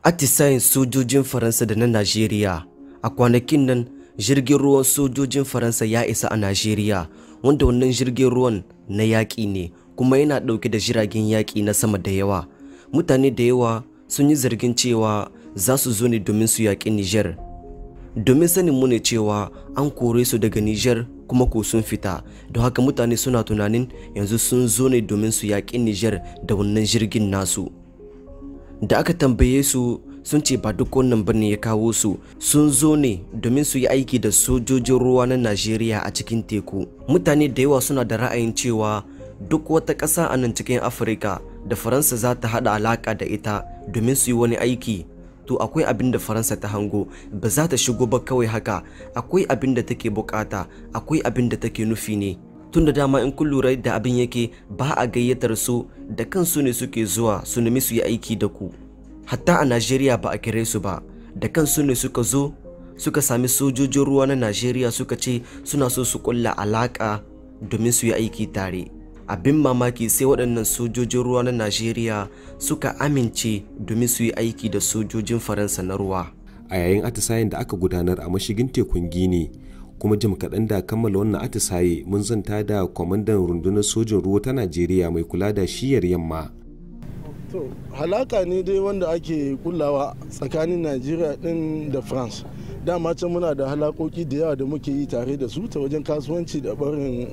Atisayen sojojin Faransa da na Najeriya. A kwanakin nan, jirgin ruwan sojojin Faransa ya isa a Najeriya, wanda wannan jirgin ruwan na yaƙi ne, kuma yana ɗauke da jiragen yaƙi na sama da yawa. Mutane da yawa sun yi zargin cewa za su zo ne domin su yaƙi Nijar. Domin sanin mu ne cewa an kore su daga Nijar kuma ko sun fita, don haka mutane suna tunanin yanzu sun zo ne domin su yaƙi Nijar da wannan jirgin nasu. Da aka tambaye su, sun ce ba duk wannan bane ya kawo su, sun zo ne domin su yi aiki da sojojin ruwa na Najeriya a cikin teku. Mutane da yawa suna da ra'ayin cewa duk wata ƙasa a nan cikin Afirka da Faransa za ta haɗa alaƙa da ita domin su yi wani aiki, to akwai abin da Faransa ta hango. Ba za ta shigo ba kawai haka, akwai abin da take bukata, akwai abin da take nufi ne. Tun da dama in kun lura da abin yake, ba a gayyatar su, da kansu ne suke zuwa su nemi su yi aiki da ku. Hatta a Najeriya ba a kire su ba, da kansu ne suka zo suka sami sojojin ruwa na Najeriya, suka ce suna so su kulla alaka domin su yi aiki tare. Abin mamaki, sai waɗannan sojojin ruwa na Najeriya suka amince domin su yi aiki da sojojin Faransa na ruwa. A yayin atisayen da aka gudanar a mashigin tekun Gini, kuma jim kaɗan da kammala wannan atisaye, mun zanta da kwamandan rundunar sojin ruwa ta Najeriya mai kula da shiyar yamma. To, halaka ne dai wanda ake kullawa tsakanin Najeriya din da France. Dama can muna da halakoki da yawa da muke yi tare da su ta wajen kasuwanci da barin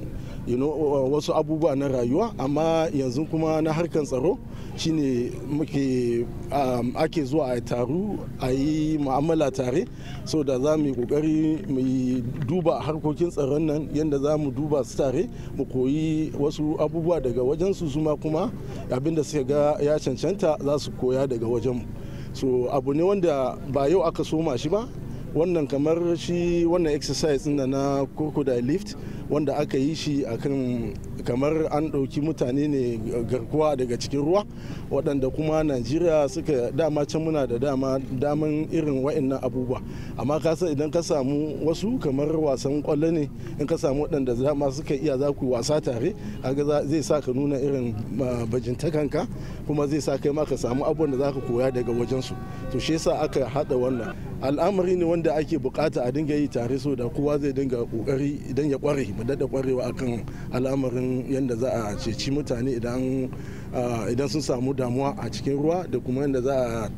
wasu abubuwa na rayuwa, amma yanzu kuma na harkan tsaro shine muke ake zuwa a taru a yi mu'amala tare, so da za mu yi kokari mu duba harkokin tsaron nan, yadda za mu duba su tare, mu koyi wasu abubuwa daga wajen su, suma kuma abinda suka ga ya cancanta za su koya daga wajenmu. So abu ne wanda ba yau aka soma shi ba. Wannan kamar shi wannan exercise ɗin na Crocodile Lift wanda aka yi shi akan kamar an ɗauki mutane ne garkuwa daga cikin ruwa, waɗanda kuma Najeriya suka dama can muna da dama daman irin wa'annan abubuwa. Amma ka san idan ka samu wasu, kamar wasan kwallo ne, in ka samu waɗanda dama suka iya, za ku wasa tare, kaga zai sa ka nuna irin bajintakanka, kuma zai sa kai ma ka samu abubuwan da za ka koya daga wajensu. To, shi yasa aka haɗa wannan. Al'amari ne wanda ake bukata a dinga yi tare, so da kowa zai dinga kokari idan ya kware, mu daɗa kwarewa akan al'amarin yadda za a ceci mutane idan sun samu damuwa a cikin ruwa, da kuma yadda za a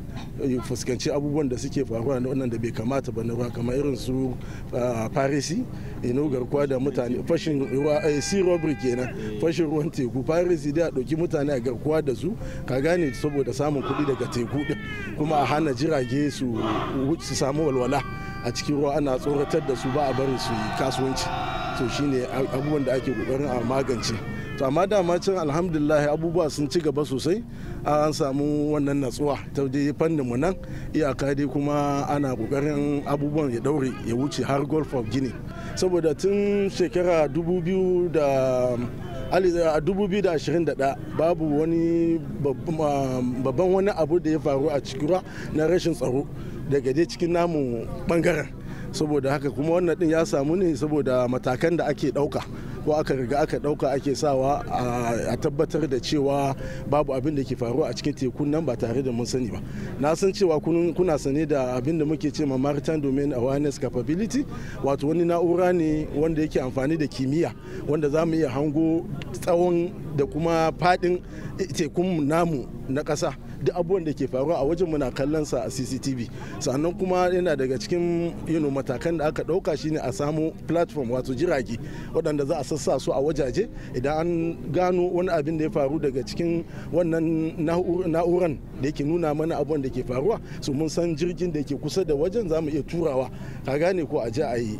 fuskanci abubuwan da suke faruwa na wannan da bai kamata ba na ruwa, kamar irin su piracy, ino garkuwa da mutane, fashin ruwa, sea robbery kenan, fashin ruwan teku, piracy dai, a ɗauki mutane a garkuwa da su, ka gane, saboda samun kuɗi daga teku din, kuma a hana jirage su samu walwala a cikin ruwa, ana tsoratar da su, ba a barin su yi kasuwanci. To, shine abubuwan da ake kokarin a magance. To, amma dama can, alhamdulillah, abubuwa sun ci gaba sosai, an samu wannan natsuwa ta dai fannin mu nan iyaka dai, kuma ana kokarin abubuwan ya daure ya wuce har Gulf of Guinea, saboda tun shekara 2021 babu wani babban wani abu da ya faru a cikin ruwa na rashin tsaro daga dai cikin namu bangaren. Saboda haka kuma wannan din ya samu ne saboda matakan da ake dauka ko aka riga aka dauka, ake sawa a tabbatar da cewa babu abin da ke faruwa a cikin tekun nan ba tare da mun sani ba. Na san cewa kuna sane da abin da muke ce ma Maritime Domain Awareness Capability, wato wani na'ura ne wanda yake amfani da kimiyya, wanda za mu iya hango tsawon da kuma fadin tekun namu na ƙasa. Duk abubuwan da ke faruwa a wajen muna kallon sa a CCTV. Sannan kuma yana daga cikin matakan da aka ɗauka shine a samu platform, wato jirage waɗanda za a sassa su a wajaje. Idan an gano wani abin da ya faru daga cikin wannan na'uran da yake nuna mana abubuwan da ke faruwa, su mun san jirgin da ke kusa da wajen, za mu iya turawa, ka gane ko, a je a yi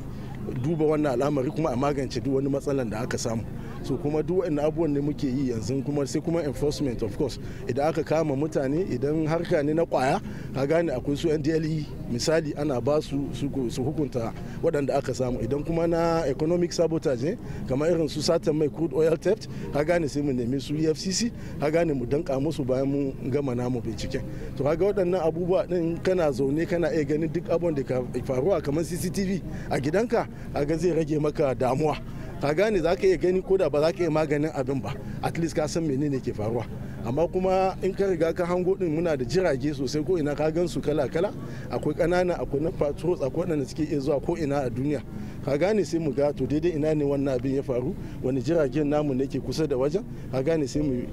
duba wannan al'amari kuma a magance duk wani matsalan da aka samu. So kuma duk waɗannan abubuwan ne muke yi yanzu. Kuma sai kuma enforcement, of course. Idan aka kama mutane, idan harka ne na kwaya, ka gane, akwai su NDLEA misali, ana ba su su hukunta waɗanda aka samu. Idan kuma na economic sabotage ne, kamar irin su satan mai, crude oil theft, ka gane, sai mu nemi su EFCC, ka gane, mu danka musu bayan mun gama namu binciken. To, kaga waɗannan abubuwa din, kana zaune kana iya ganin duk abubuwan da ka faruwa, kamar CCTV a gidanka, kaga zai rage maka damuwa, ka gane. Za ka iya gani ko da ba za ka iya maganin abin ba, at least ka san menene ke faruwa. Amma kuma in ka riga ka hango din, muna da jirage sosai ko ina, ka gan su kala kala. Akwai kanana, akwai na patrols, akwai waɗanda suke iya zuwa ko ina a duniya, ka gane? Sai mu ga to daidai ina ne wannan abin ya faru, wani jiragen namu ne ke kusa da wajen, ka gane? Sai mu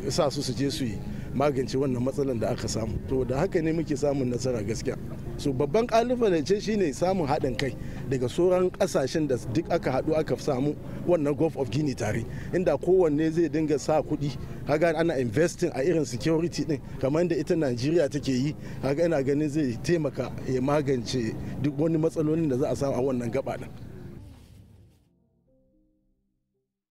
sa su su je su yi magance wannan matsalan da aka samu. To da haka ne muke samun nasara gaskiya. So babban kalubale ce shine samun haɗin kai daga sauran ƙasashen da duk aka haɗu aka samu wannan Gulf of Guinea tare, inda kowanne zai dinga sa kuɗi, kaga ana investing a irin security din kamar da ita Najeriya take yi, kaga ina ganin zai taimaka ya magance duk wani matsalolin da za a samu a wannan gaba din.